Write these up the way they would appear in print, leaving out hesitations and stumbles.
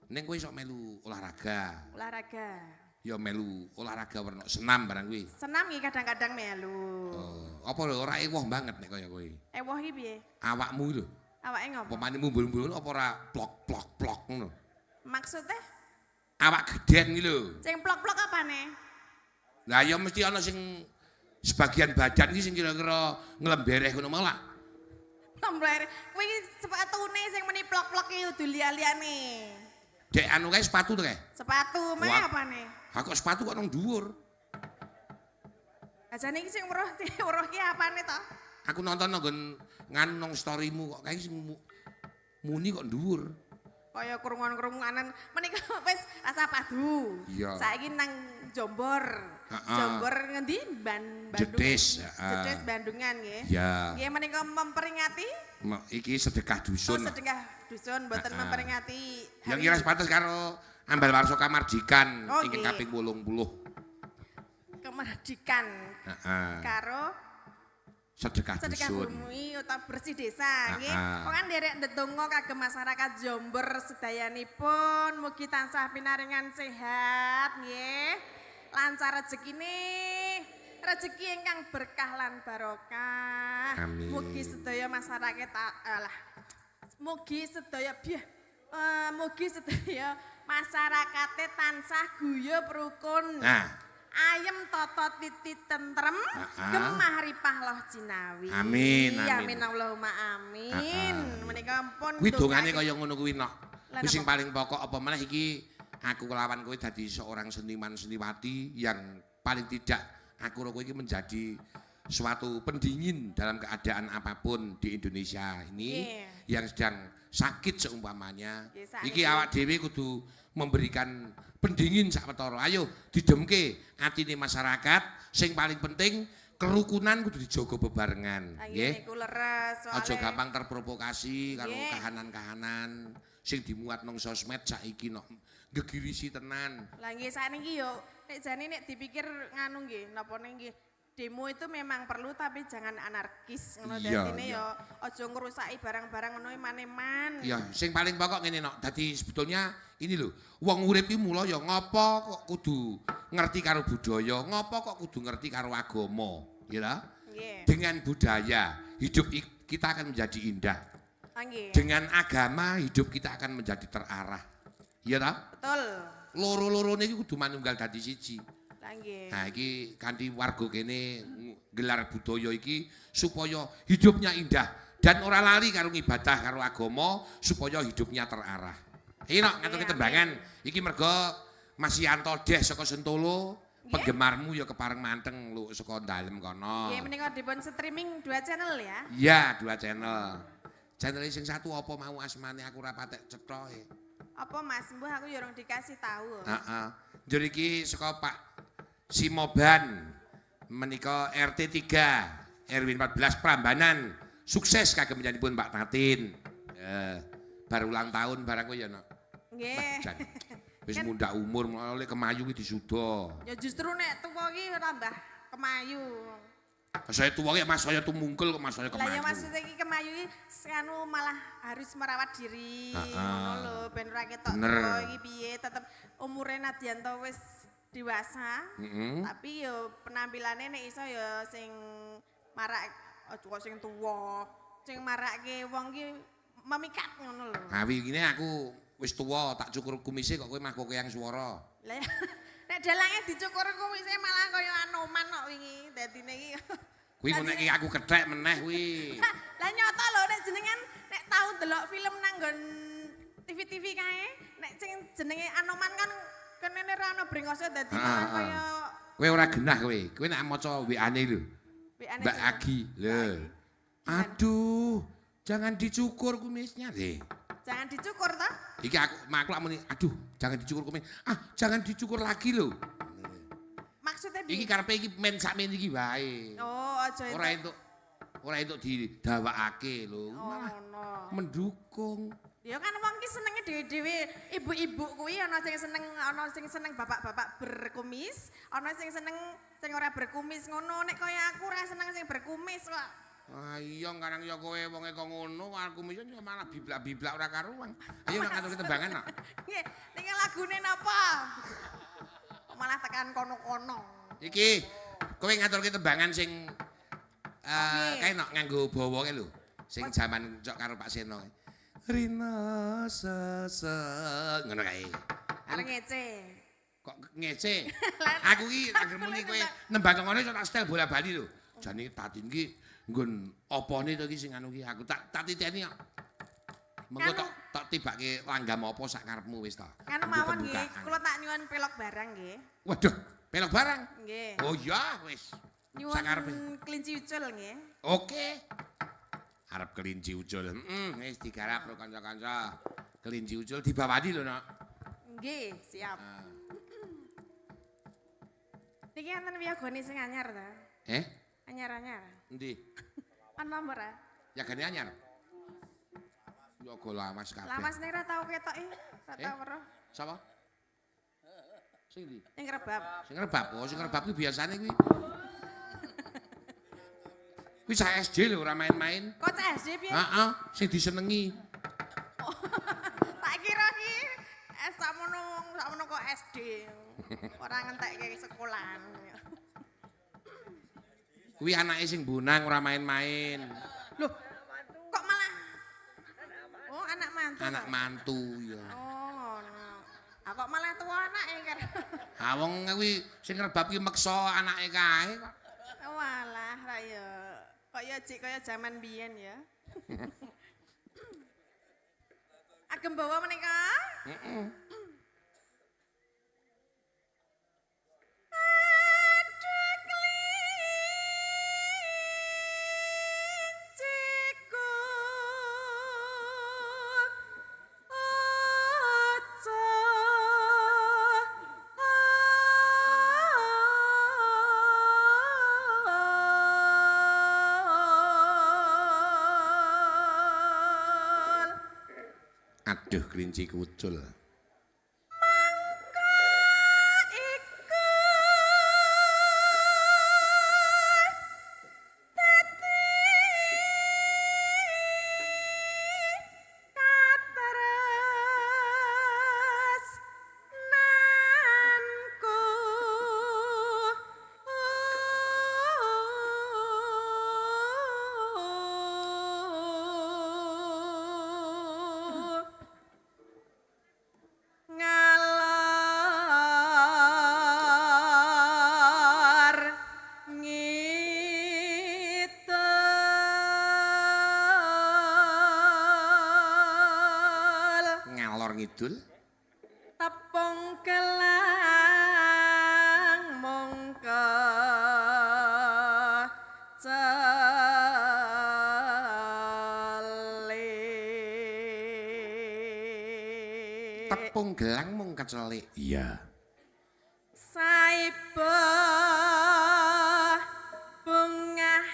Ning kowe iso melu olahraga. Olahraga. Ya melu olahraga werna senam barang kuwi. Senam nggih kadang-kadang melu. Oh, apa lho ora ewoh banget nek kaya kowe. Ewoh iki piye? Awakmu lho. Awake ngopo? Upamane mumbul-mumbul apa ora plok plok plok ngono. Maksudnya Awak geden iki lho. Sing plok-plok apane? Lah ya mesti ana sing sebagian badan iki sing kira-kira nglembereh ngono mau lah. Lembere. Kuwi iki sepatune sing meni plok-plok iki kudu liya-liyane. Dek anu kae sepatu to kae. Sepatu meh Wah. apane? Ha kok sepatu kok nang dhuwur. Ajane iki sing weruh weruh ki apane to? Aku nonton nang nggon nganu nang storymu kok kae sing muni kok dhuwur. Kaya krungon-krungonan menika wis rasa padu. Iya. Saiki nang Jombor. Jombor ngendi? Bandung. Jetis, heeh. Jetis Bandungan nggih. Ya. Nggih menika memperingati Iki sedekah dusun. Oh, sedekah dusun mboten memperingati Yang kira sepatas karo Ambal Warsa Kamardikan Oh, ingkang nggih. kaping 80. Kemerdekaan karo Sedekah sedekah dusun. bumi utawa bersih desa nggih. Pokoke nderek ndedonga kagem masyarakat Jombor sedayanipun mugi tansah pinaringan sehat nggih. Lancar rezekine, rezeki ingkang berkah lan barokah. Amin. Mugi sedaya masyarakat alah. Mugi sedaya biah mugi sedaya masyarakate tansah guyub rukun. Nah, Ayem tata titi tentrem, gemah ripah loh jinawi. Amin, amin. Amin Allahumma amin. Menika pun Kuwi dongane ndongake. Kaya ngono kuwi nok. Lah Kuwi sing napa? paling pokok apa meneh iki aku kelawan kowe dadi seorang seniman seniwati yang paling tidak aku karo kowe iki menjadi suatu pendingin dalam keadaan apapun di Indonesia ini yang sedang sakit seumpamanya. Nggih, saat Iki ini. Awak dhewe kudu memberikan pendingin sak perkara. Ayo didemke atine masyarakat, sing paling penting kerukunan kudu dijaga bebarengan, Ah, nggih. niku leres Aja soalé gampang terprovokasi karo kahanan-kahanan sing dimuat nang sosmed saiki nok gegirisi tenan. Lah nggih, sakniki yo nek jane nek dipikir nganu nggih, napa nggih, demo itu memang perlu tapi jangan anarkis ngono, dadine yo aja ngrusaki barang-barang ngono eman-eman. Iya, sing paling pokok ngene nok. Dadi sebetulnya ini lho, wong urip iki mula ya ngopo kok kudu ngerti karo budaya, ngopo kok kudu ngerti karo agama, ya ta? Nggih. Dengan budaya, hidup kita akan menjadi indah. Ah, nggih. Dengan agama, hidup kita akan menjadi terarah. Iya ta? Betul. Loro-lorone iki kudu manunggal dadi siji. Lah nggih. Nah, iki kanthi warga kene gelar budaya iki supaya hidupnya indah dan ora lali karo ngibadah karo agama supaya hidupnya terarah. Iki nok ngaturke tembangan. Iki mergo Mas Yanto Deh saka Sentolo, penggemarmu ya kepareng manteng lu saka dalem kono. Nggih, menika dipun streaming dua channel ya. Iya, dua channel. Channel sing satu apa mau asmane, aku ora patek cetha e. Apa, Mas? Mbuh, aku ya urung dikasih tahu. Heeh. Njur iki saka Pak Simoban menika RT 3 RW 14 Prambanan. Sukses kagem panjenenganipun Pak Tatin. Baru ulang tahun barang kowe ya, Nok. Nggih. Jan. Wis mundak umur mulai kemayu ki disuda. Ya justru nek tuwa ki tambah kemayu. Saya tuwa ki Mas saya tumungkul kok Mas saya Lah kemayu. ya maksudnya iki kemayu iki anu malah harus merawat diri ngono lho ben ora ketok tuwa iki piye, tetep umure nadyan to wis dewasa. Tapi yo penampilannya nek iso yo sing marak, aja kok sing tuwa, sing marake wong ki memikat ngono lho. Nah, wingi aku wis tuwa tak cukur kumise kok kowe mah yang swara. Lah ya, nek dalange dicukur kumise malah kaya Anoman kok wingi dadine iki. Kuwi ngono iki aku kethek meneh kuwi. Lah nyata lho, nek jenengan nek tau delok film nang nggon TV-TV kae, nek sing jenenge Anoman kan kenene ra ono brengose, dadi malah kaya Kowe ora genah kowe. Kowe nek maca WA-ne lho. WA-ne Mbak sing- Agi. Lho. Aduh, jangan dicukur kumisnya deh. Jangan dicukur toh? Iki aku aku lak muni, aduh, jangan dicukur kumis. Ah, jangan dicukur lagi lho. Maksudnya Iki piye? karepe iki men sakmene iki wae. Oh, aja Ora entuk ora entuk didawakake lho. Oh, Malah ngono. mendukung. Ya kan wong ki senenge dhewe-dhewe. Ibu-ibu kuwi ana sing seneng, ana sing seneng bapak-bapak berkumis, ana sing seneng sing ora berkumis ngono. Nek kaya aku ora seneng sing berkumis kok. Ah iya karang ya kowe wonge kok ngono, aku mbiyen ya malah biblak-biblak ora karuan. Ayo nak ngaturke tembangan nak. Nggih, niki lagune napa? Kok malah tekan kono-kono. Iki kowe ngaturke tembangan sing kae nok nganggo bawa kae lho. Sing jaman cok karo Pak Seno. Rina sese ngono kae. Arep ngece. Kok ngece? Aku ki anggere muni kowe nembang ngono iso tak setel bola-bali lho. Jane Tatin ki nggon opone to ki sing anu ki aku tak titeni kok. Mengko tak tibake langgam apa sak karepmu wis ta. Anu mawon nggih, kula tak nyuwun pelok barang nggih. Waduh, pelok barang? Nggih. Oh iya wis. Nyuwun kelinci ucul nggih. Oke. Arep kelinci ucul. Heeh, wis digarap lho kanca-kanca. Kelinci ucul dibawani lho, Nak. Nggih, siap. Niki enten wiyagone sing anyar ta? Eh? Anyar-anyar. Endi? Ana ora? Yagane anyar. Yoga lawas kabeh. Lawas ning ora tau ketoke, ora tau weruh. Sapa? Sing ndi? Sing rebab. Sing rebab. Oh, sing rebab kuwi biasane kuwi. Kuwi cah SD lho ora main-main. Kok cah SD piye? Heeh, sing disenengi. Tak kira ki sakmono sakmono kok SD. Ora ngentekke sekolahan. Kuwi anake sing bonang ora main-main. Loh, kok malah oh, anak mantu. Anak mantu ya. Oh, ngono. Ah kok malah tuwa anake kan. Ha wong kuwi sing rebab ki meksa anake kae kok. Walah, ra ya. Kok ya jik kaya jaman biyen ya. Agem bawa menika? Heeh. Aduh kelinci kucul. Mangka iku dadi katresnanku. Ngalor ngidul. Ngalor ngidul. Tepung gelang mung kecelik. Tepung gelang mung kecelik. Iya. Saiba bungah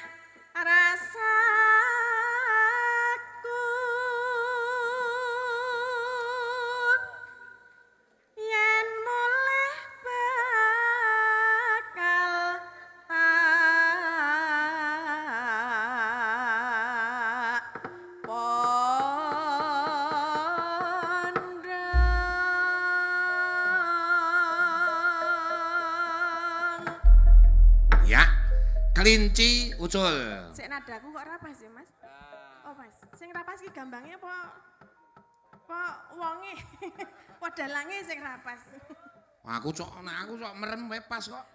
rasaku yen mulih bakal tak pondong. Ya, kelinci ucul. Sik nadaku kok rapas ya, Mas? Oh, Mas. Sing rapas ki gambangnya apa apa wonge? Apa dalange sing rapas? Aku cok, nek aku cok merem wae pas kok.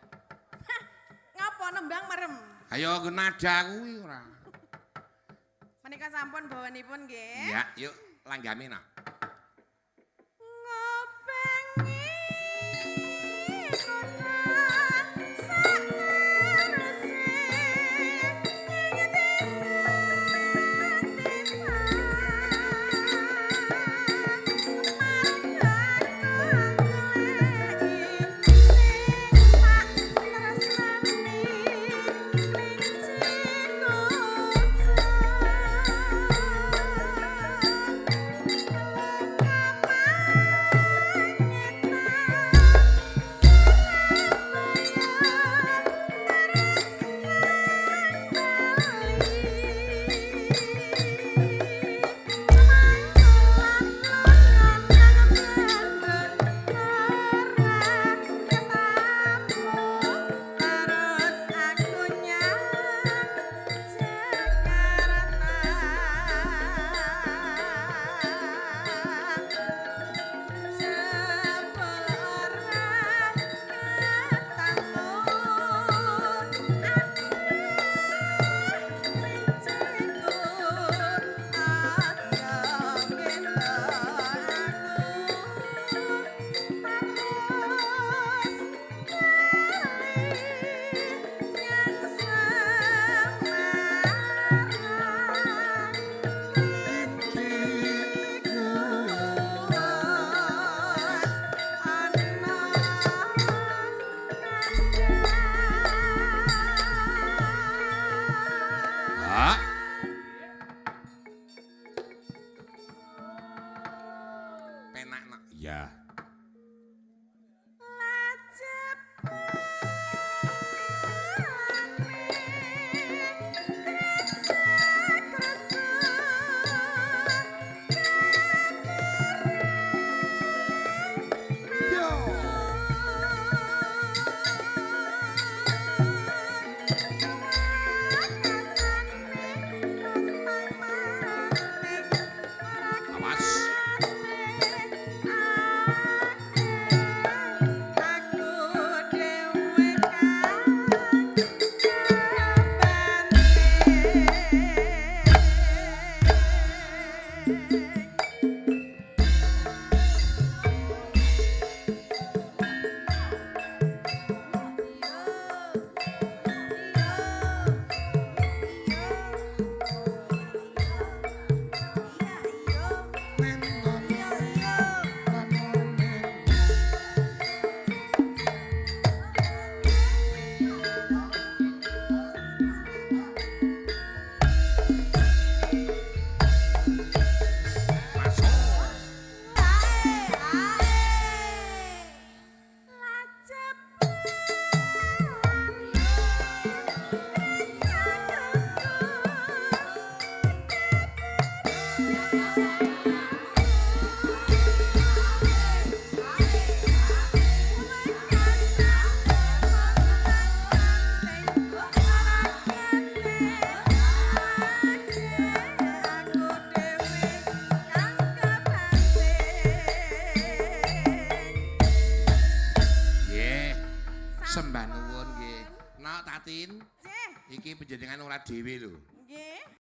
Ngapa nembang merem? Ayo nggo nada kuwi ora. Menika sampun bawanipun nggih. Ya, yuk langgame nak. Ngopengi kota sateruse ing desa-desa. Marga goleki sing tak tresnani kelinci kucul. Kapan enak nak. Iya. Sembah nuwun nggih. Nok Tatin. Iki panjenengan ora dhewe lho.